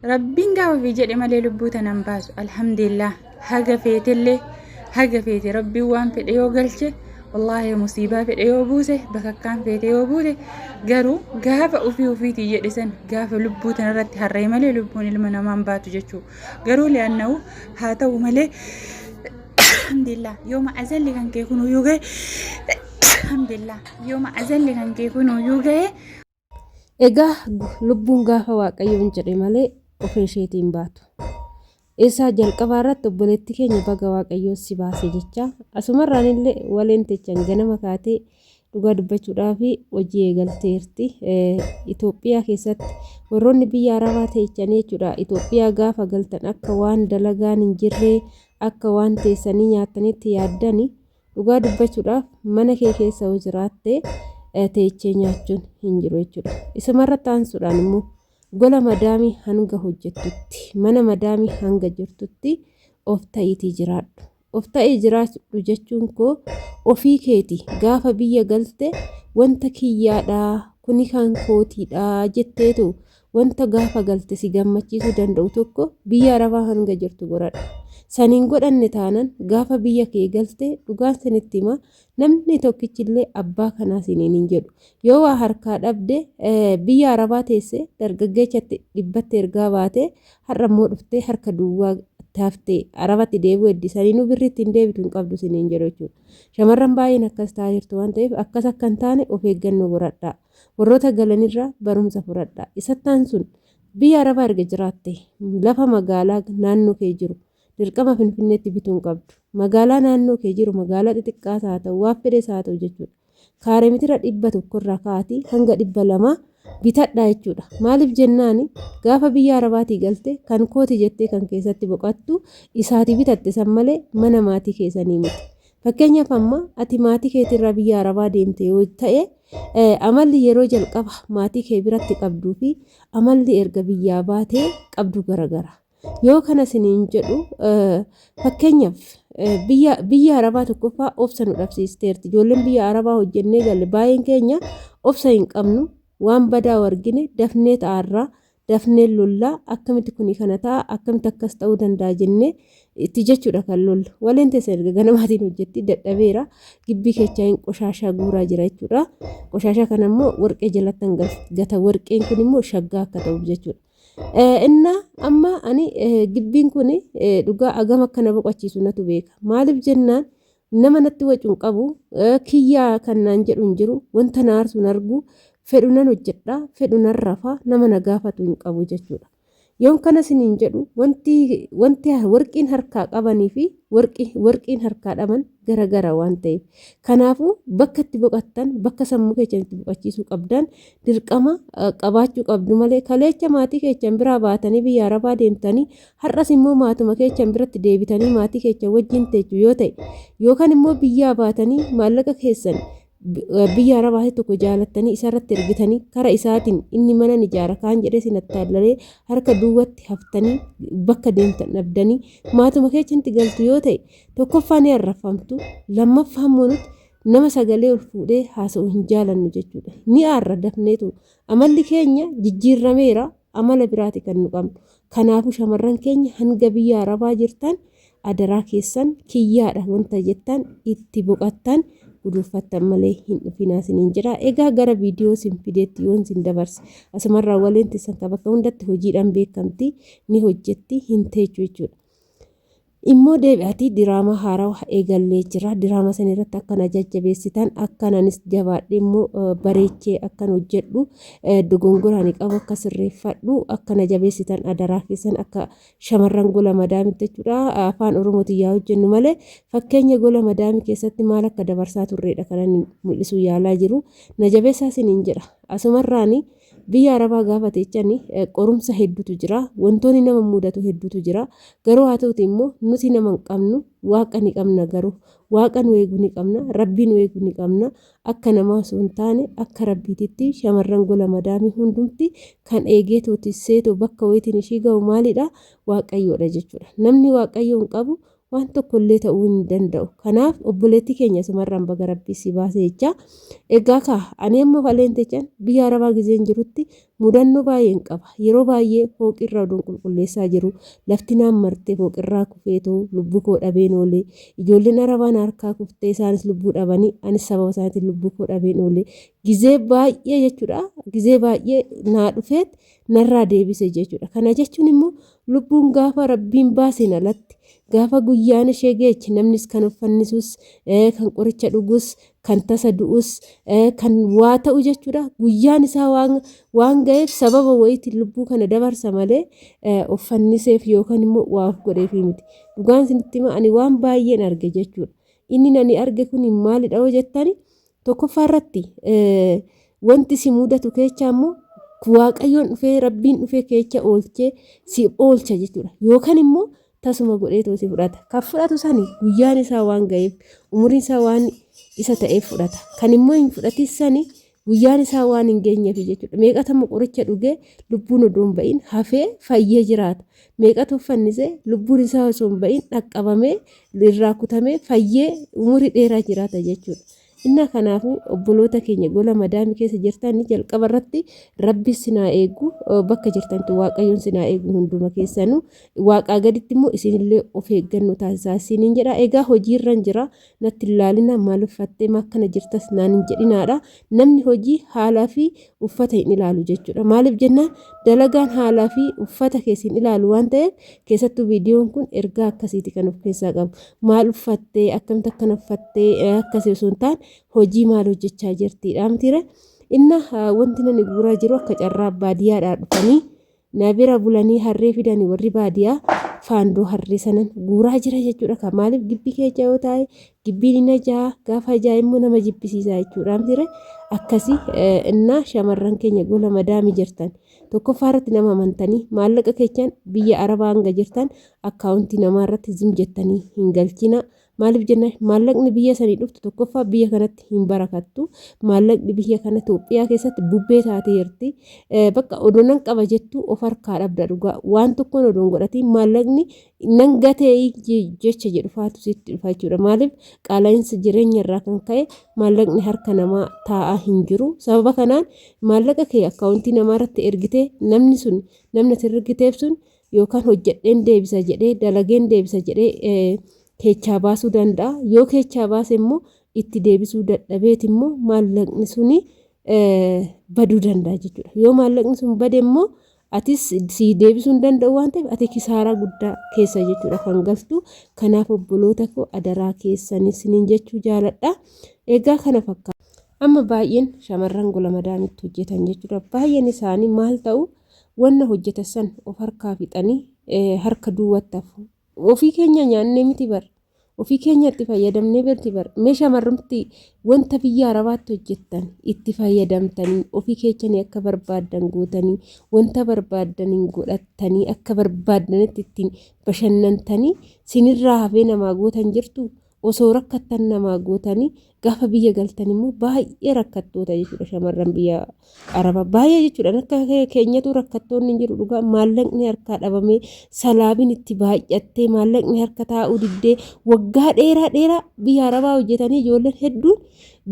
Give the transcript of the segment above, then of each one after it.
Rabbiin gaafa ofii jedhe malee lubbuu tana hin baasu. Alhamdulillah haga feetellee haga feete Rabbiin waan fedhe yoo galche wallaahi musiibaa fedhe yoo buuse bakakkaan feete yoo buute garuu gaafa ofii ofiitii jedhe san gaafa lubbuu tanarratti harree malee lubbuun ilma namaa hin baatu jechuu. Garuu li'annahu haa ta'u malee alhamdulillah yooma azalli kan kee kunuyyuu gahe alhamdulillah yooma azalli kan kee kunuyyuu gahe. Egaa lubbuun gaafa Waaqayyoon jedhe malee ofii isheetiin baatu. Isaa jalqabaa irratti obboleettii keenya baga Waaqayyoon si baase jecha asumarraan illee waleen techan ganama kaatee dhugaa dubbachuudhaaf hojii eegalteerti. Itoophiyaa keessatti warroonni biyya Arabaa teechanii jechuudha. Itoophiyaa gaafa galtan akka waan dalagaan hin jirree akka waan teessanii nyaattanitti yaaddani Dhugaa dubbachuudhaaf mana kee keessa yoo jiraatte teechee nyaachuun hin jiru jechuudha. Isumarratti aansuudhaan immoo gola madaamii hanga hojjettutti mana madaamii hanga jirtutti of ta'iitii jiraadhu. Of ta'ii jiraadhu jechuun koo ofii keeti gaafa biyya galte wanta kiyyaadhaa kuni kan kootiidhaa jetteetu Wanta gaafa galte si gammachiisuu danda'u tokko biyya Arabaa hanga jirtu godhadhu. San hin godhanne taanan gaafa biyya kee galte dhugaan sinitti hima namni tokkichillee abbaa kanaa siniin hin jedhu. Yoo waa harkaa dhabde biyya Arabaa teesse dargaggeechatti dhibbatti ergaa baate har'a immoo dhuftee harka duwwaa haftee Arabatti deebi'uu heddi saniinuu birri ittiin deebitu hin qabdu siniin jedhu jechuudha. Shamarran baay'een akkas ta'aa jirtu waan ta'eef akkas akka hin taane of eeggannoo godhadhaa. Warroota galanirraa barumsa fudhadhaa. Isatti aansuun biyya Arabaa erga jiraattee lafa magaalaa naannoo kee jiru dirqama Finfinneetti bituu hin qabdu. Magaalaa naannoo kee jiru magaalaa xixiqqaas haa ta'u waan fedhes haa ta'u jechuudha. Kaareemitira 100 irraa ka'aatii hanga 200 bitadhaa jechuudha. Maaliif jennaani gaafa biyya Arabaatii galte kan kooti jettee kan keessatti boqattu isaati bitatte san malee mana maatii keessanii miti. Fakkeenyaaf amma ati maatii keetirraa biyya Arabaa deemte yoo ta'e amalli yeroo jalqaba maatii kee biratti qabduu fi amalli erga biyyaa baatee qabdu garagara. Yoo kana siniin jedhu fakkeenyaaf biyya biyya Arabaa tokkoffaa obsa nu dhabsiisteerti. Ijoolleen biyya Arabaa hojjennee galle baay'een keenya obsa hin qabnu waan badaa argine dafnee ta'arraa dafnee lollaa akkamitti kuni kana ta'a akkamitti akkas ta'uu danda'a jennee itti jechuudha kan lollu. Waleen teessan erga ganamaatiin hojjetti dadhabeera gibbii keechaa hin qoshaashaa guuraa jira jechuudha. Qoshaashaa kana immoo warqee jalatti gata warqeen kun immoo shaggaa akka ta'uuf jechuudha. Inna amma ani gibbiin kun dhugaa agam akka na boqochiisu natu beeka. Maaliif jennaan nama natti wacu hin qabu kiyyaa kan naan jedhu hin jiru wanta na aarsu hin argu fedhu nan hojjedha fedhu nan rafa nama na gaafatu hin qabu jechuudha. Yoon kana isiniin jedhu wanti wanti warqiin harkaa qabanii fi warqi warqiin harkaa dhaban garagara waan ta'eef kanaafuu bakka itti boqattan bakka sammuu keessan itti boqachiisuu qabdan dirqama qabaachuu qabdu malee kaleecha maatii keessan biraa baatanii biyya arabaa deemtanii Har'as immoo maatuma keechan biratti deebitanii maatii keechan wajjin teechu yoo ta'e yookaan immoo biyyaa baatanii maallaqa keessan biyya arabaatti tokko jaalattanii isarratti ergitanii kara isaatiin inni mana ni ijaara kaan jedhee isin attaallalee harka duwwatti haftanii bakka deemtan dhabdanii maatuma keechantti galtu yoo ta'e tokkoffaa ni arrafamtu lammaffaa immoo nuti nama sagalee ol fuudhee haasa'u hin jaalannu jechuudha ni aarra dafneetu amalli keenya jijjiirrameera amala biraati kan nu qabnu. Kanaafuu shamarran keenya hanga biyya arabaa jirtan adaraa keessan kiyyaadha wanta jettan itti boqattan guduuffattan malee hin dhufinaa isiniin jedha. Egaa gara viidiyoo isin fideetti yoon isin dabarse asumarraa waleen teessan ka bakka hundatti hojiidhaan beekamti ni hojjetti hin teechu jechuudha. Immoo deebi'atii diraamaa haarawa eegallee jira. Diraamaa san irratti akka na jajjabeessitan akkan anis jabaadhee immoo bareechee akkan hojjedhu dogongora ani qabu akka sirreeffadhu akka na jabeessitan adaraa keessan akka shamarran gola madaamitti jechuudha. Afaan Oromootiin yaa hojjennu malee fakkeenya gola madaamii keessatti maal akka dabarsaa turreedha kan ani mul'isuu yaalaa jiru. Na jabeessaa isiniin jedha. Asumarraani Biyya Arabaa gaafa teechani qorumsa hedduutu jira. Wantoonni nama mudatu hedduutu jira. Garuu haa ta'uti immoo nuti nama hin qabnu waaqa ni qabna garuu waaqa nu eegu ni qabna rabbii nu eegu ni qabna akka namaa osoo hin taane akka rabbiititti shamarran gola madaamii hundumti kan eegee tootisseetoo bakka wayitiin ishii ga'u maalidha waaqayyoodha jechuudha. Namni waaqayyoo hin qabu waan tokko illee ta'uu hin danda'u. Kanaaf obboleettii keenya asumarraan baga rabbii si baase jechaa. Egaa kaa ani amma faleen techan biyya arabaa gizeen jirutti Mudannoo baay'een qaba. Yeroo baay'ee fooqirraa oduun qulqulleessaa jiru lafti naan martee fooqirraa kufeetoo lubbuu koo dhabeen oole. Ijoolleen arabaa na harkaa kuftee isaanis lubbuu dhabanii anis sababa isaaniitiin lubbuu koo dhabeen oole. Gizee baay'ee jechuudha. Gizee baay'ee naa dhufeet narraa deebise jechuudha. Kana jechuun immoo lubbuun gaafa Rabbiin baaseen alatti gaafa guyyaan ishee geeche namnis kan of fannisus, kan qoricha dhugus, kan tasa du'us, kan waa ta'u jechuudha. Guyyaan isaa waan ga'eef sababa wayiitiin lubbuu kana dabarsa malee of fanniseef yookaan immoo waa of godheef miti. Dhugaan isinitti hima, ani waan baay'een arge jechuudha. Inni ani arge kun maalidha yoo jettani, tokkoffaa irratti wanti si mudatu keechaa immoo Waaqayyoon dhufee, Rabbiin dhufee keecha oolchee si oolcha jechuudha. Yookaan immoo tasuma godheetoo si fudhata. Kan fudhatu sani guyyaan isaa waan ga'eef, umuriin isaa waan isa ta'eef fudhata. Kan immoo hin fudhatin sani guyyaan isaa waan hin geenyeef jechuudha. Meeqatama qoricha dhugee lubbuun odoo hin ba'in hafee fayyee jiraata. Meeqatu fannisee lubbuun isaa osoo hin ba'in dhaqqabamee irraa kutamee fayyee umurii dheeraa jiraata jechuudha. Inna kanaafuu obboloota keenya gola madaamii keessa jirtan, jalqaba irratti Rabbi sinaa eegu, bakka jirtantu Waaqayyoon sinaa eegu hunduma keessanuu, Waaqaa gaditti immoo isinillee of eeggannoo taasisaa isiniin jedha. Egaa hojiirran jira, natti hin laalina, maal uffattee maa akkana jirtas naan hin jedhinaadha. Namni hojii haalaa fi uffata hin ilaalu jechuudha. Maaliif jennaan, dalagaan haalaa fi uffata keessa hin ilaalu waan ta'eef, keessattuu viidiyoon kun ergaa akkasiiti kan of keessaa qabu. Maal uffattee, akkamitti akkana uffattee, akkasii osoo hin taane hojii maal hojjechaa jirtiidha mitiire. Inna wanti nani guuraa jiru akka carraa baadiyyaadhaa dhufanii na bira bulanii harree fidanii, warri baadiyyaa faandoo harree sanan guuraa jira jechuudha. Kan maaliif gibbii keessa yoo taa'e gibbiin hin ajaa, gaafa ajaa immoo nama jibbisiisa jechuudha mitiire akkasii. Inna shamarran keenya gola madaami jirtan, tokkoffaa irratti nama amantanii maallaqa keechaan biyya arabaa hanga jirtan akkaawuntii namaa irratti zim jettanii hin galchina. Maaliif jennaan, maallaqni biyya sanii dhuftu tokkoffaa biyya kanatti hin barakattu. Maallaqni biyya kana Itoophiyaa keessatti bubbee taatee jirti. Bakka odoo nan qaba jettu of harkaa dhabda dhugaa. Waan tokkoon odoo hin godhatiin maallaqni nan gatee jecha jedhu faatu sitti dhufa jechuudha. Maaliif, qaala'insa jireenya irraa kan ka'e maallaqni harka namaa taa'aa hin jiru. Sababa kanaan maallaqa kee akkaawuntii namaa irratti ergitee namni sun, namni ati ergiteef sun, yookaan hojjedheen deebisa jedhee, dalageen deebisa jedhee keechaa baasuu danda'a. Yoo keechaa baase immoo itti deebisuu dadhabeeti immoo maallaqni suni baduu danda'a jechuudha. Yoo maallaqni sun bade immoo atis si deebisuu hin danda'u waan ta'eef ati kisaaraa guddaa keessa jechuudha kan galtu. Kanaaf obboloota koo, adaraa keessanii isiniin jechuu jaaladha. Egaa kana fakkaata. Amma baay'een shamarran gola madaamitti hojjetan jechuudha. Baay'een isaanii maal ta'u, wanna hojjetan san of harkaa fixanii harka duwwaatti hafu. Ofii keenya nyaannee miti bar. Ofii keenya itti fayyadamnee miti bar. Mee shamarrumti wanta biyya arabaatti hojjettan itti fayyadamtanii, ofii keechanii akka barbaaddan gootanii, wanta barbaaddaniin godhattanii, akka barbaaddanitti ittiin bashannantanii sinirraa hafee namaa gootan jirtu. Osoo rakkattan namaa gootanii gaafa biyya galtan immoo baay'ee rakkattoota jechuudha. Shamarran biyya arabaa baay'ee jechuudha, akka keenyatu rakkattoonni hin jiru dhugaa. Maallaqni harkaa dhabamee, salaabiin itti baay'attee, maallaqni harka taa'uu diddee, waggaa dheeraa dheeraa biyya arabaa hojjetanii ijoolleen hedduun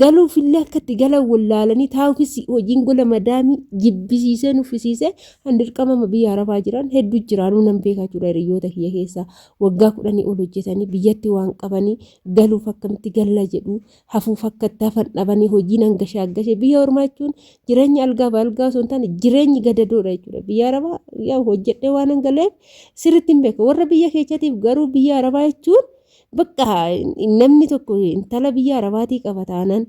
galuufillee akka itti galan wallaalanii taa'uufis hojiin gola madaamii jibbisiisee nuffisiisee han dirqamama biyya arabaa jiran hedduu jiraanuu nan beekaa jechuudha. Hiriyoota kiyya keessaa waggaa 10 ol hojjetanii biyyatti waan qabanii galuuf akkamitti galla jedhu, hafuuf akka itti hafan dhabanii hojiin hanga shaaggashe. Biyya ormaa jechuun jireenya algaa fi algaa osoo hin taane jireenyi gadadoodha jechuudha. Biyya arabaa yaa hojjedhee waan hangaleef sirriitti hin beeku. Warra biyya keechatiif garuu biyya arabaa jechuun bakka namni tokko intala biyya arabaatii qaba taanaan,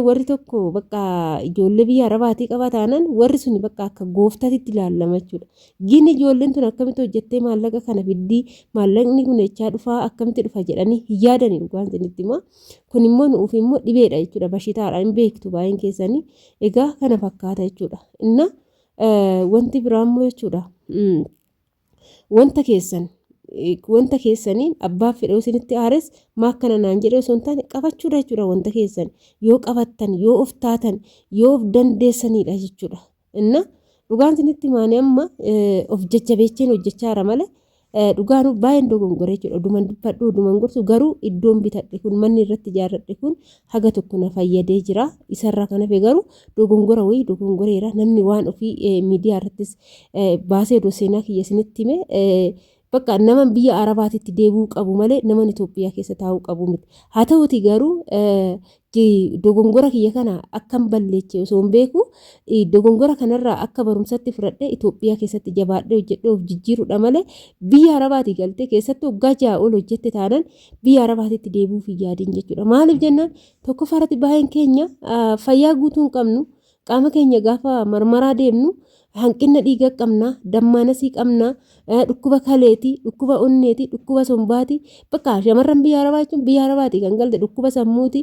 warri tokko bakka ijoollee biyya arabaatii qaba taanaan, warri suni bakka akka gooftatitti ilaalama jechuudha. Gini ijoolleen tun akkamitti hojjettee maallaqa kana fiddii, maallaqni kun echaa dhufaa, akkamitti dhufa jedhanii hin yaadani dhugaan isinitti himaa. Kun immoo nuuf immoo dhibeedha jechuudha, bashitaadha, hin beektu baay'een keessanii. Egaa kana fakkaata jechuudha. Inna wanti biraa immoo jechuudha. Wanta keessan wanta keessaniin abbaa fedhe isinitti aares, maa akkana naan jedhee osoo hin taane qabachuudha jechuudha. Wanta keessan yoo qabattan, yoo of taatan, yoo of dandeessanidha jechuudha. Inna dhugaan isinitti maani, amma of jajjabeecheen hojjechaa jira malee Dhugaanuu baay'een dogongore jechuudha. Oduman dubbadhu oduman gorsu garuu iddoon bitadhe kun manni irratti ijaarradhe kun haga tokko na fayyadee jira. Isarraa kan hafe garuu dogongora wayii dogongoreera. Namni waan ofii miidiyaa irrattis baasee odoo seenaa kiyya isinitti hime bakka nama biyya Arabaatitti deebi'uu qabu malee nama Itoophiyaa keessa taa'uu qabu miti. Haa ta'uuti garuu dogongora kiyya kana akkan balleeche osoo hin beeku dogongora kanarraa akka barumsatti fudhadhee Itoophiyaa keessatti jabaadhee hojjedhee of jijjiiruudha malee biyya Arabaatii galtee keessattuu waggaa 6 ol hojjette taanaan biyya Arabaatitti deebi'uuf hin yaadin jechuudha. Maaliif jennaan tokkoffaa irratti baay'een keenya fayyaa guutuu hin qabnu. Qaama keenya gaafa marmaraa deemnu hanqina dhiigaa qabna, dammaanasii qabna, dhukkuba kaleeti, dhukkuba onneeti, dhukkuba sombaati. Bakka shamarran biyya arabaa jechuun biyya arabaati kan galte dhukkuba sammuuti,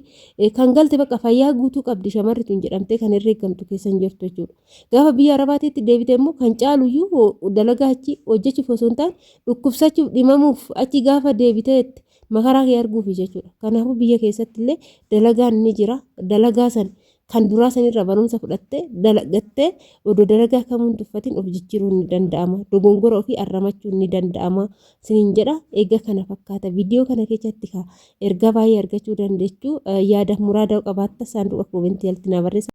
kan galte bakka fayyaa guutuu qabdi shamarri tun jedhamtee kan herreeggamtu keessa hin jirtu jechuudha. Gaafa biyya arabaatiitti deebite immoo kan caaluyyuu dalagaa achi hojjechuuf osoo hin taane dhukkubsachuuf dhimamuuf achi gaafa deebiteetti makaraa kee arguufi jechuudha. Kanaafuu biyya keessatti illee dalagaan ni jira. Dalagaa san kan duraa sanirraa barumsa fudhattee dalagattee odoo dalagaa kamuu hin tuffatin of jijjiiruun ni danda'ama. Dogongora ofii arramachuun ni danda'ama sinin jedha. Egaa kana fakkaata viidiyoo kana keessatti ka ergaa baay'ee argachuu dandeechu yaada muraada qabaatta saanduqa koomentii jalatti naa barreessa.